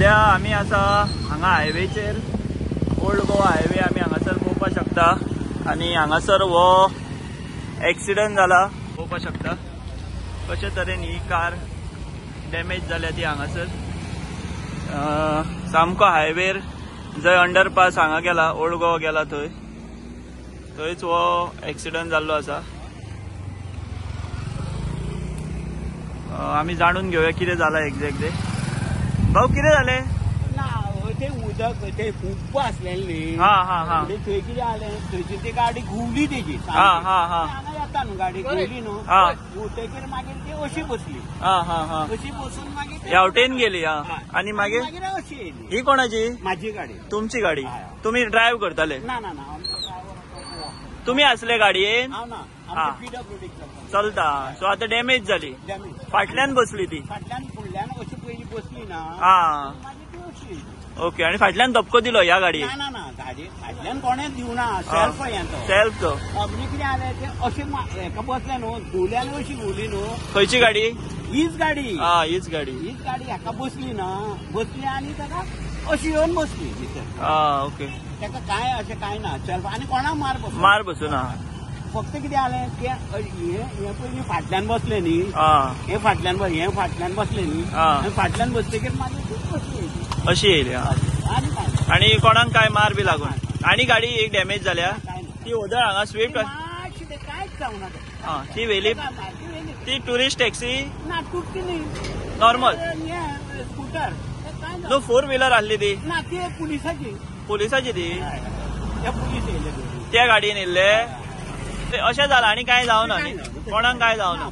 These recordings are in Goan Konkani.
सध्या आमी आसा हांगा हायवेचेर, ओल्ड गोवा हायवे आमी हांगासर पळोवपाक शकता. आनी हांगासर हो एक्सिडंट जाला, पळोवपाक शकता कशे तरेन ही कार डॅमेज जाल्या ती हांगासर. सामको हायवेर जंय अंडरपास हांगा गेला, ओल्ड गोवा गेला थंय थंयच हो एक्सिडंट जाल्लो आसा. आमी जाणून घेवया कितें जाला एक्झॅक्ट ते. भाऊ कितें जालें? ना ते उदक ते खूब आसलेलें न्ही. हा हा हा. थंय कितें जालें, थंयची ती गाडी घुंवली तेजी. हा हा हा. हांगा येता न्हू गाडी घुंवली न्हू, घुंवतकीर मागीर ती अशी बसली. हा हा हा. अशी बसून मागीर ह्या वटेन गेली. हा. आनी मागीर मागीर अशी येयली. ही कोणाची? म्हाजी गाडी. तुमची गाडी? तुमी ड्रायव्ह करताले? ना ना ना, तुमी आसले गाडयेन? हांव ना, चलता. सो आता डॅमेज जाली, फाटल्यान बसली ती. फाटल्यान फुडल्यान अशी पयली बसली ना. हा ओके. आणि फाटल्यान धपको दिलो ह्या गाडयेक? ना ना ना, गाडी फाटल्यान कोणेच दिवना, सेल्फ सेल्फ तो. म्हणजे कितें जालें ते अशें हेका बसलें न्हू, घुंवल्यान अशी घुंवली न्हू. खंयची गाडी? हीच गाडी. हा हीच गाडी. हीच गाडी हेका बसली ना, बसली आनी ताका अशी येवन बसली भितर. हा ओके. ताका कांय अशें कांय ना, सेल्फ. आनी कोणाक मार बसूं, मार बसूं ना. फक्त कितें जालें ते हे पयलीं फाटल्यान बसले न्ही, हे फाटल्यान हे फाटल्यान बसले न्ही, फाटल्यान बसतकीर मागीर ती बसली अशी येयली. आनी कोणाक काय मार बी लागून आनी गाडी एक डॅमेज जाल्या ती ओदळ हांगा स्विफ्ट कांयच जावना. ती व्हेली ती टुरिस्ट टॅक्सी ना, तुटली न्ही, नॉर्मल स्कुटर न्हू, फोर व्हिलर आसली ती. ना ती पुलिसाची. पुलिसाची ती? पुलीस येयले त्या गाडयेन येयल्ले. अशें जालां आनी कांय जावना, कोणाक कांय जावना.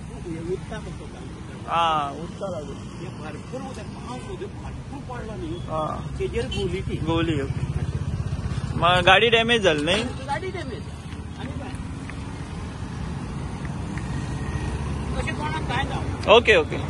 हा उदका लागून भरपूर उदक, पावस भरपूर पडलो न्ही, तेजेर घुंवली ती. घुंवली. ओके. मग गाडी डॅमेज जाली न्ही? गाडी डॅमेज आनी काय अशें कोणाक कांय जावना. Okay okay.